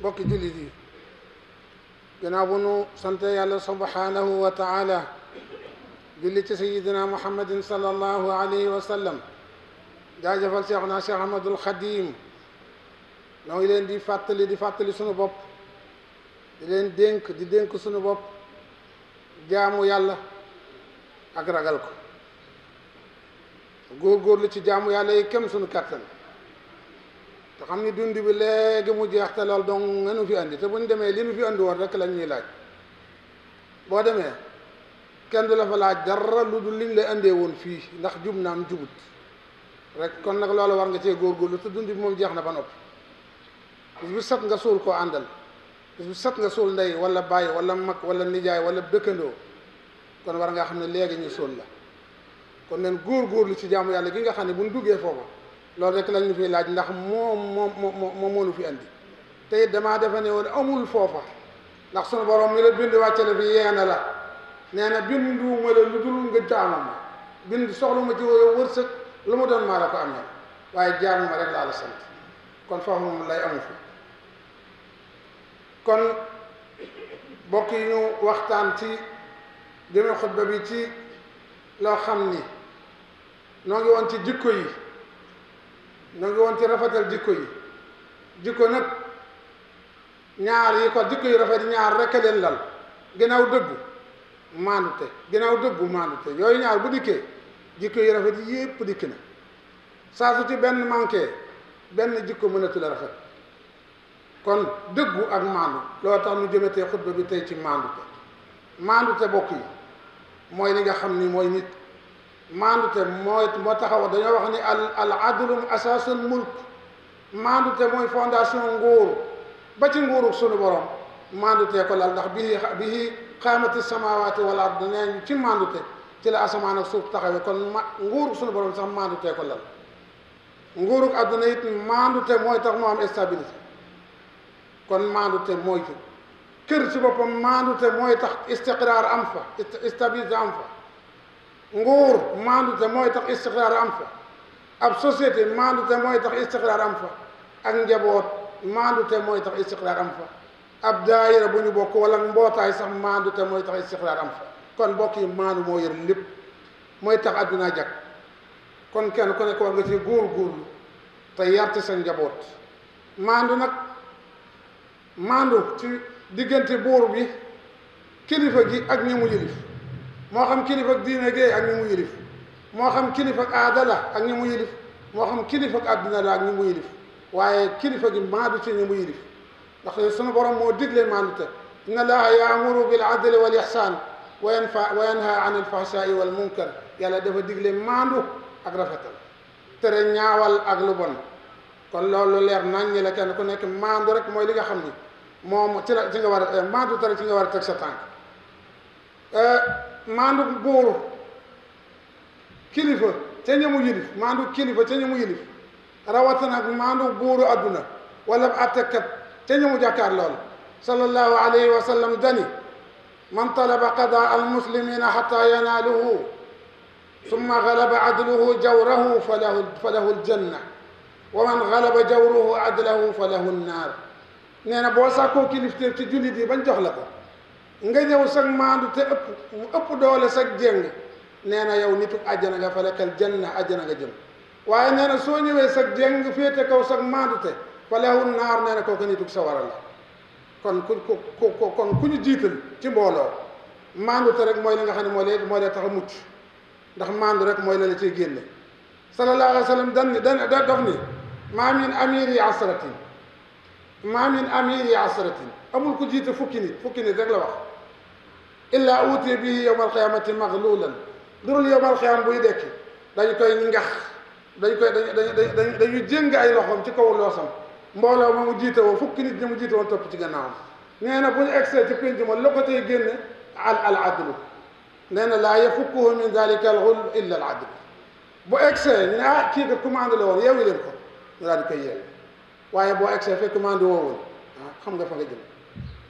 bokki jullit yi gannaaw bu nu sante yàlla subhanahu wa taala julli ci sayidina muhammadin sallallahu alayhi wa sallam jaajëfal cheikhna cheikh ahmadul xadim noo ngi leen di fàttali sunu bopp di leen dénk sunu bopp jaamu yàlla ak ragal ko góorgóorlu ci jaamu yàlla yi kem sunu kattan te xam ni dund bi léegi mu jeex te lool donc nga nu fi andi te bu ñu demee li nu fi andi woon rek lañ ñuy laaj boo demee kenn du la fa laaj dara lu dul liñ lay andee woon fii ndax jub naam jubut rek kon nag loolu war nga cee góorgóorlu te dund bi moom jeex na ba noppi bis bu set nga suul koo àndal bis bu set nga suul ndey wala baay wala mag wala nijaay wala dëkkandoo kon war nga xam ne léegi ñu suul la kon leen góorgóorlu ci jaamu yàlla gi nga xam ne bu ñu duggee foofa loolu rek lañ ñu fi laaj ndax moom moo nu fi andi te it damaa defe ne woon amul foofa ndax sunu borom mi la bind wàcce la fi yeena la nee na binduuma la lu dul nga jaamu ma bind soxlu ma ci wërsëg lu mu doon maa la ko amee waaye jaamu ma rek laa la sant kon foofu moom lay amu fi kon bokk yi ñu waxtaan ci jëme xutba bi ci loo xam ni noo ngi woon ci jikko yi noo ngi woon ci rafetal jikko yi jikko nag ñaar yi ko jikko yi rafet ñaar rekk leen lal ginnaaw dëggu maandute ginnaaw dëggu maandute yooyu ñaar bu dikkee jikko yi rafet yépp dikk na saa su ci benn manqué benn jikko mënatu la rafet kon dëggu ak maandu loolu tax nu jëmetee xutba bi tey ci maandute bokk yi mooy li nga xam ni mooy nit maandute moo taxaw dañoo wax ni al adlum asaasul mulk maandute mooy fondation nguur ba ci nguuru sunu borom maandutee ko lal ndax bihi qaamati samawati wal ard nee ci maandute ci la asamaan ak suuf taxawee kon nguuru sunu borom sax maandutee ko lal nguuruk àdduna it maandute mooy tax mu am stabilité kon maandute mooy ci kër ci boppam maandute mooy tax istiqraar am fa stabilité am fa nguur maandute mooy tax istiqraar am fa ab société maandute mooy tax istiqraar am fa ak njaboot maandute mooy tax istiqraar am fa ab daayira bu ñu bokk wala mbootaay sax maandute mooy tax istiqraar am fa kon bokk yi maandu moo yor lépp mooy tax àdduna jag kon kenn ku nekk war nga ci góorgóorlu te yarte sa njaboot maandu nag maandu ci diggante buur bi kilifa gi ak ñi mu yilif moo xam kilifa ak diine gi ak ñi mu yilif moo xam kilifa ak aada la ak ñi mu yilif moo xam kilifa ak àdduna la ak ñi mu yilif waaye kilifa gi maandu ci ñi mu yilif ndax sunu borom moo digle maandu te inna allaha yaamuru bil adli wal ihsan wa yanha an al fahsai wal munkar yàlla dafa digle maandu ak rafetal tere ñaawal ak lu bon kon loolu leer nañ ñi la kenn ku nekk maandu rek mooy li nga xam ni moom ci nga war a maandu tere ci nga war a teg sa tànk maandu buur kilifa ca ñamu yilif maandu kilifa ca ñamu yilif rawatina ak maandu buuru adduna wala attekat ca ñamu jàkkaar lool sallallahu alayhi wa sallam dani man talaba qada al muslimina xata yanaaluhu summa galaba adluhu jawrahu falahu aljanna wa man galaba jawruhu adlahu falahu nnaar nee na boo sàkkoo kilifteef ci jullit yi bañ jox la ko nga ñëw sag maandu te ëpp doole sag jéng nee na yow nitu àjjana nga falakal janna àjjana nga jëm waaye nee na soo ñëwee sag jéng féete kaw sag maandu te falahu naar nee na kooku nitu sawara la kon ku ñu jiital ci mbooloo maandu te rek mooy li nga xam ne moo lay tax a mucc ndax maandu rek mooy la ciy génne sallallahu alayhi wa sallam daf ni maa min amiri asratin amul ku jiite fukki nit rek la wax illa uutiya bihi yawma alqiyamati maglulan durul yawma alqiyam buy dekki dañu koy ngax dañu jéng ay loxoom ci kaw loosam mbooloo ma mu jiite woo fukki nit ñi mu jiite woon topp ci gannaawam nee na bu ñu egsee ci pénc ma la ko tey génne al adlu nee na laa yafukkuhu min dalika al ghul illa al adlu bu egsee ñu ne kii kat commande la woon yeewi leen ko ñu daal di koy yeewi waaye boo egsee fekk commande woowul xam nga fa nga jëm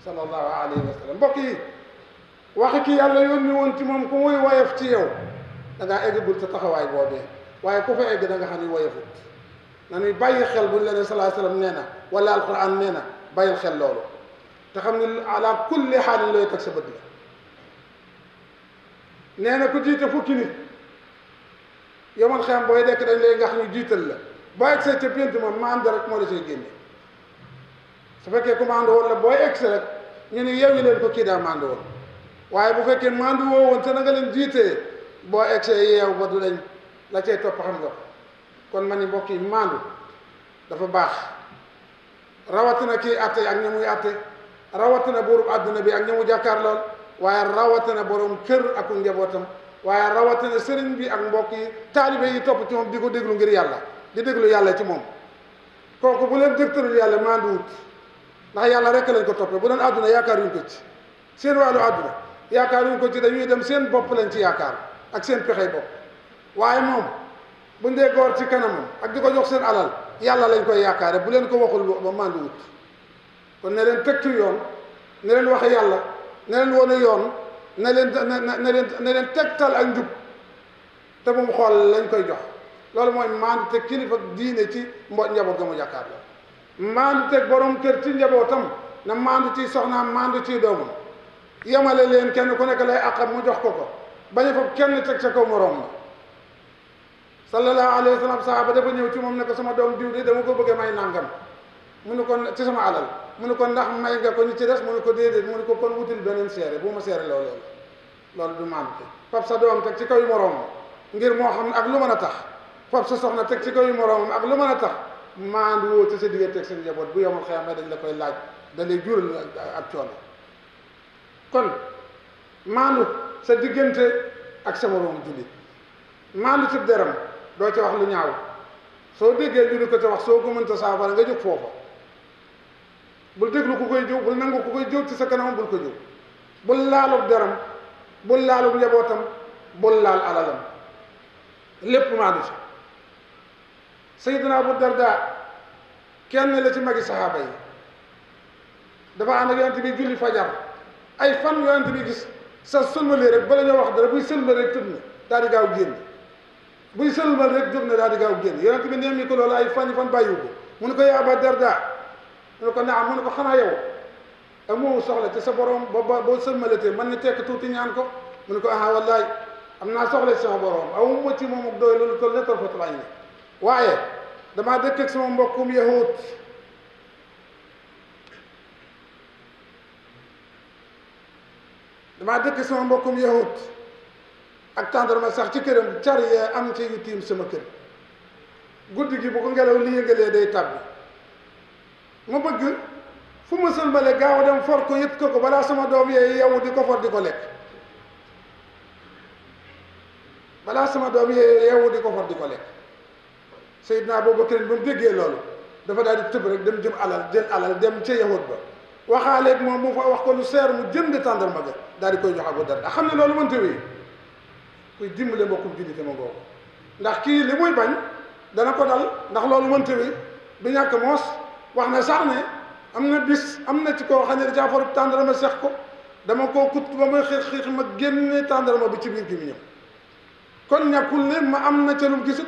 sallallahu alayhi wa sallam mbokk yi waxi ki yàlla yónni woon ci moom ku muy woyof ci yow da ngaa eggagul sa taxawaay boobee waaye ku fa egg da nga xam ni woyofut nañuy bàyyi xel buñ la ne sallallahu alayhi wa sallam nee na wala alquran nee na bàyyil xel loolu te xam ne ala kulli xaalin looy teg sa bët la nee na ku jiite fukki nit yomal xam booy dekk dañ lay ngax ñu jiital la boo egsee ca pént moom maandu rek moo la say génne su fekkee ku maandu woon la booy egsi rek ñu ne yeewi leen ko kii daa maandu woon waaye bu fekkee maandu woo woon te na nga leen jiitee boo egsee yeew ba du dañ la cay topp xam nga kon ma ni mbokk yi maandu dafa baax rawatina kii atte ak ña muy atte rawatina buurub àdduna bi ak ña mu jàkkaar lool waaye rawatina borom kër ak njabootam waaye rawatina sëriñ bi ak mbokk yi taalibe yi topp ci moom di ko déglu ngir yàlla di déglu yàlla ci moom kooku bu leen dëgtalul yàlla maandu wut ndax yàlla rek lañ ko toppee bu doon àdduna yaakaaruñ ko ci seen wàllu àdduna yaakaaruñ ko ci dañuy dem seen bopp lañ ci yaakaar ak seen pexey bopp waaye moom buñ dee góor ci kanamam ak di ko jox seen alal yàlla lañ koy yaakaare bu leen ko waxul ba maandu wut kon ne leen teg ci yoon ne leen waxe yàlla ne leen wane yoon ne leen tegtal ak njub te bu mu xool lañ koy jox loolu mooy maandu teg kilifa diine ci njaboot ga mu jàkkaar la maandu teg borom kër ci njabootam na maandu ci soxnaam maandu ci doomam yemale leen kenn ku nekk lay àqam mu jox ko ko bañ a foofu kenn teg sa kaw moroom ma sallallahu alayhi wa sallam sahaaba dafa ñëw ci moom ne ko sama doom diw de dama ko bëggee may nangam mu ne ko ci sama alal mu ne ko ndax may nga ko ñu ci des mu ne ko déedéet mu ne ko kon wutil beneen seere bu ma seere loolu du maandu te fab sa doom teg ci kaw yu moroomam ngir moo xam ak lu mën a tax fab sa soxna teg ci kaw yu moroomam ak lu mën a tax maandu woo ci sa diggante ak seen njaboot bu yomul xëyam dañ la koy laaj da lay jural ak coono kon maandu sa diggante ak sa moroom jullit maandu ci deram doo ci wax lu ñaaw soo déggee jullit ko ci wax soo ko mënta saafara nga jóg foofa bul déglu ku koy jëw bul nangu ku koy jëw ci sa kanam bul ko jëw bul laalub deram bul laalub njabootam bul laal alalam lépp maandu ci Sayyidina Abu Darda kenn la ci magi saxaaba yi dafa ànd ak yonent bi julli fajar ay fan yonent bi gis sa sëlmalee rek bala ñoo wax dara buy sëlmal rek tëdd na daal di gaaw génn buy sëlmal rek jóg na daal di gaaw génn yonent bi neem mi ko loolu ay fan bàyyiwu ko mu ne ko yaa Aba Darda mu ne ko naam mu ne ko xanaa yow amoo soxla te sa borom boo sëlmalatee mën na tekk tuuti ñaan ko mu ne ko aha wallaay am naa soxla ci sama borom aw ma ci moom ak doy loolu toll ne tarfatul ayni waaye damaa dëkk ak sama mbokkum yahud ak tàndarma sax ci këram car yee am ci yu tiim sama kër guddi gi bu ko ngelaw li yëngalee day tàbbi ma bëgg fu ma sëlmale gaaw a dem for ko yët ko balaa sama doom yee yow di ko for di ko lekk balaa sama doom yee yow di ko for di ko lekk Seydina Abubakar ba mu déggee loolu dafa daal di tëb rek dem jël alal dem ca yahud ba waxaaleeg moom mu fa wax ko lu seer mu jënd tàndarma ga daal di koy jox Abu Darda xam ne loolu mënta wéy kuy dimbale mbokkum jullite ma googu ndax kii li muy bañ dana ko dal ndax loolu mënta wéy du ñàkk moos wax na sax ne am na bis am na ci koo xam ne dacaa forub tàndarma sex ko dama koo kut ba muy xiix ma génne tàndarma bi ci biir gi mu ñëw kon ñàkkul ne ma am na ca lu gisut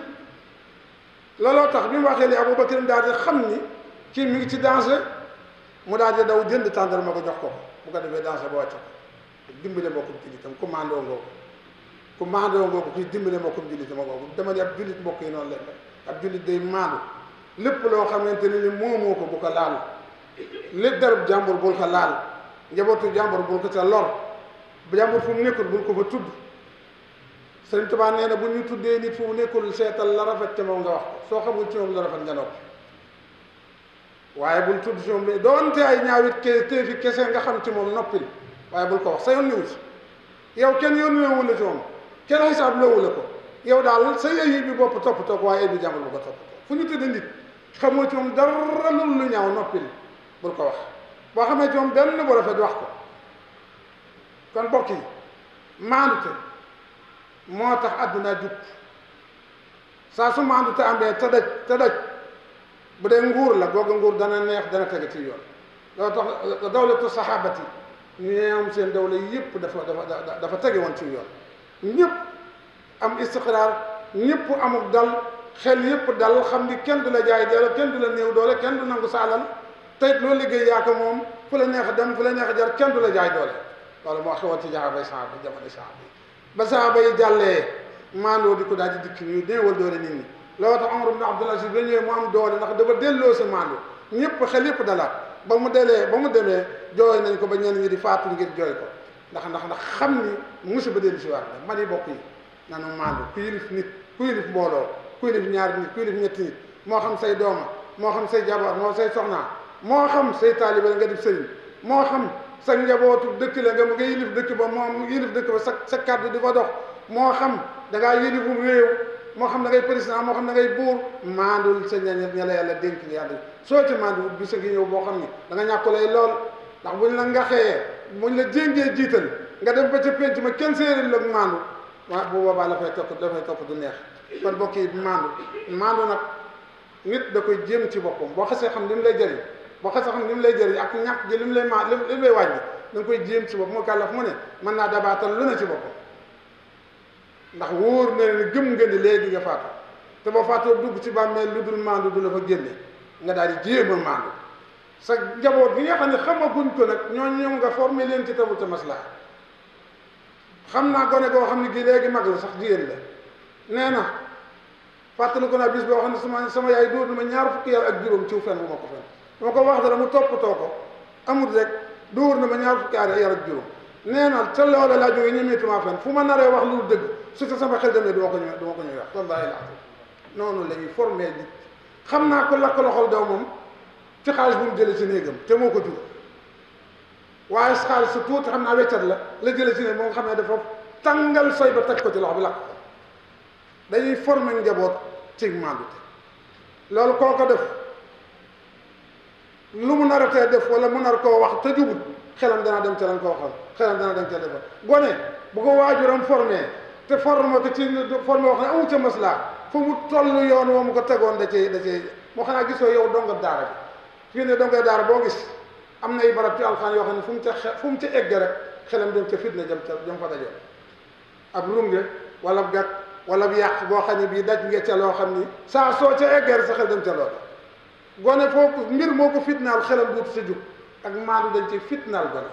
looloo tax bi mu waxee li Abubakar daal di xam ni kii mi ngi ci danger mu daal di daw jënd tàndarma ko jox ko bu ko defee danger ba wàcc ko dimbale mbokkum jullitam commandoo ngoo ko kuy dimbale mbokkum jullitam ngoogu dama ne ab jullit mbokk yi noonu leen ab jullit day maandu lépp loo xamante ni moomoo ko bu ko laal lépp darub jàmbur bul ko laal njabootu jàmbur bul ko ca lor jàmbur fu mu nekkul bul ko fa tudd Sëriñ Tuubaa nee na bu ñu tuddee nit fu mu nekkul seetal la rafet ca moom nga wax ko soo xamul ci moom la rafet nga noppi waaye bul tudd ci moom de doonte ay ñaawit téefi kese nga xam ci moom noppil waaye bul ko wax sa yoon niwu ci yow kenn yoon loowu la ci moom kenn xisaab loowu la ko yow daal sa ayib bi bopp toppatoo ko waaye ayib bi jàmbur bu ko toppatoo fu ñu tuddee nit xamoo ci moom dara lu ñaaw noppil bul ko wax boo xamee ci moom benn bu rafet wax ko kon bokk yi maandute moo tax àdduna jub saa su maandute amee te daj bu dee nguur la googa nguur dana neex dana tege ci yoon loo tax dawlatu saxaabati ñoom seen dawla yëpp dafa tege woon ci yoon ñëpp am istiqraar ñëpp amuk dal xel yëpp dal xam ni kenn du la jaay doole kenn du la néew doole kenn du nangu sa alal tey loo liggéey yaa ko moom fu la neex dem fu la neex jar kenn du la jaay doole loolu moo xewoon ci saxaaba yi jamono saxaaba yi ba saxaaba yi jàllee maandoo di ko daal di dikk ñu néewal doole nit ñi loolu tax Omar ibn Abdul Aziz ba ñëwee mu am doole ndax dafa delloo sa maandoo ñëpp xel yëpp dalaat ba mu demee jooy nañ ko ba ñenn ñi di faatu ngir jooy ko ndax xam ni musiba dellu si waat la man yi bokk yi nanu maandu ku yilif nit ku yilif mbooloo ku yilif ñaari nit ku yilif ñetti nit moo xam say dooma moo xam say jabar moo say soxna moo xam say taaliba la nga def sëriñ moo xam sa njabootu dëkk la nga yilif dëkk ba moom yilif dëkk ba sa kàddu di fa dox moo xam da ngaa yilifum réew moo xam da ngay président moo xam da ngay buur maandul sa ña la yàlla dénk yàlla soo ci maandu bi sa gi ñëw boo xam ni da nga ñàkk lay lool ndax buñ la ngaxee buñ la jéngee jiital nga dem ba ca penc ma kenn séeréer la maandu waaw bu boobaa la fay topp du neex kon bokk yi maandu nag nit da koy jéem ci boppam boo xasee xam li mu lay jëriñ boo xasee xam li mu lay jëriñ ak ñàkk ji li mu lay wàññi da nga koy jéem ci bopp moo kàllaf mu ne mën naa dabaatal lu ne ci boppam ndax wóor na ne gëm nga ni léegi nga faatu te boo faatoo dugg ci bàmmeel lu dul maandu du la fa génne nga daal di jéem a maandu sa njaboot gi nga xam ne xamaguñ ko nag ñoom nga formé leen ci tabu ca maslaa xam naa gone goo xam ne gi léegi mag la sax jigéen la nee na fàttali ko naa bis boo xam ne sama yaay dóor na ma ñaar fukki yar ak juróom ciw fen bu ma ko fen dama ko wax dara mu toppatoo ko amul rek dóor na ma ñaar fukki yar ak juróom nee na ca loola laa jógee ñemeetuma fen fu ma naree wax lu dëgg su ta sama xel demee du ma ko ñëw wax wallaahi la noonu la ñuy formé nit xam naa ko lakk loxol daw moom ci xaalis bu mu jëlee ci néegam te moo ko jur waaye xaalis su tuuti xam naa weccat la jëlee ci néeg moo nga xam ne dafa tàngal soy ba teg ko ci loxo bi lakk ko dañuy formé njaboot ci maandute loolu koo ko def lu mu nar a tee def wala mu nar koo wax te jubut xelam dana dem ca lañ ko waxal xelam dana dem ca defal gone bu ko waajuram formé te formé ko ci formé wax ne amu ca maslaa fu mu toll yoon woo mu ko tegoon da cee moo xanaa gisoo yow donga daara bi fii ne donga daara boo gis am na ay barab ci alxaan yoo xam ne fu mu ca egg rek xelam dem ca fitna jëm fa dajoon ab runge wala gàtt wala bi yàq boo xam ne bii daj nga ca loo xam ni saa soo ca eggee sa xel dem ca loola gone foofu mbir moo ko fitnaal xelam duutu sa jug ak maandu dañ ci fitnaal gone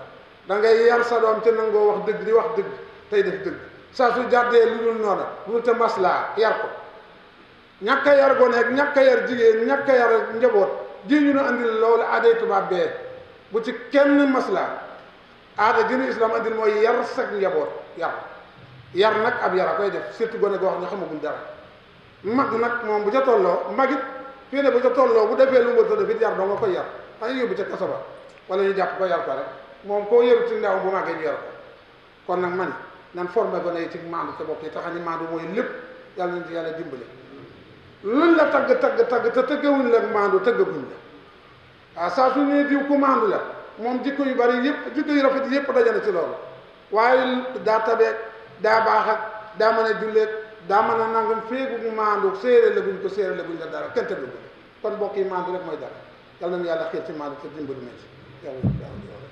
da ngay yar sa doom ca nangoo wax dëgg di wax dëgg tey def dëgg saa su jàddee lu dul noona lu dul te maslaa yar ko ñàkk a yar gone ak ñàkk a yar jigéen ñàkk a yar njaboot ji ñu ne andil loolu aaday tubaab bee bu ci kenn maslaa aada jënu islam andil mooy yar sag njaboot yar nag ab yar a koy def surtout gone goo xam ne xamagul dara mag nag moom bu ca tolloo magit fii ne bu ca tolloo bu defee lu mu war a def it yar doo nga koy yar xanaa yóbbu ca kaso ba wala ñu jàpp ko yar ko rek moom koo yëru ci ndawam bu màggee ñu yar ko kon nag man nan formé gone yi ci maandu te bokk yi tax ni maandu mooy lépp yàlla nañ ci yàlla dimbali luñ la tagg te tëggawuñ la maandu tëggaguñ la waaw saa su ñuy diw ku maandu la moom jikko yu bari yëpp jikko yu rafet yëpp dajana ci loolu waaye daa tabeek daa baax ak daa mën a julleeg daa mën a nangam féegu maandu séeréer la buñ la dara kenn tëggaguñ kon mbokk yi maandu rek mooy dara yàlla nañu yàlla xiir ci maandu te dimbali nañ ci yàlla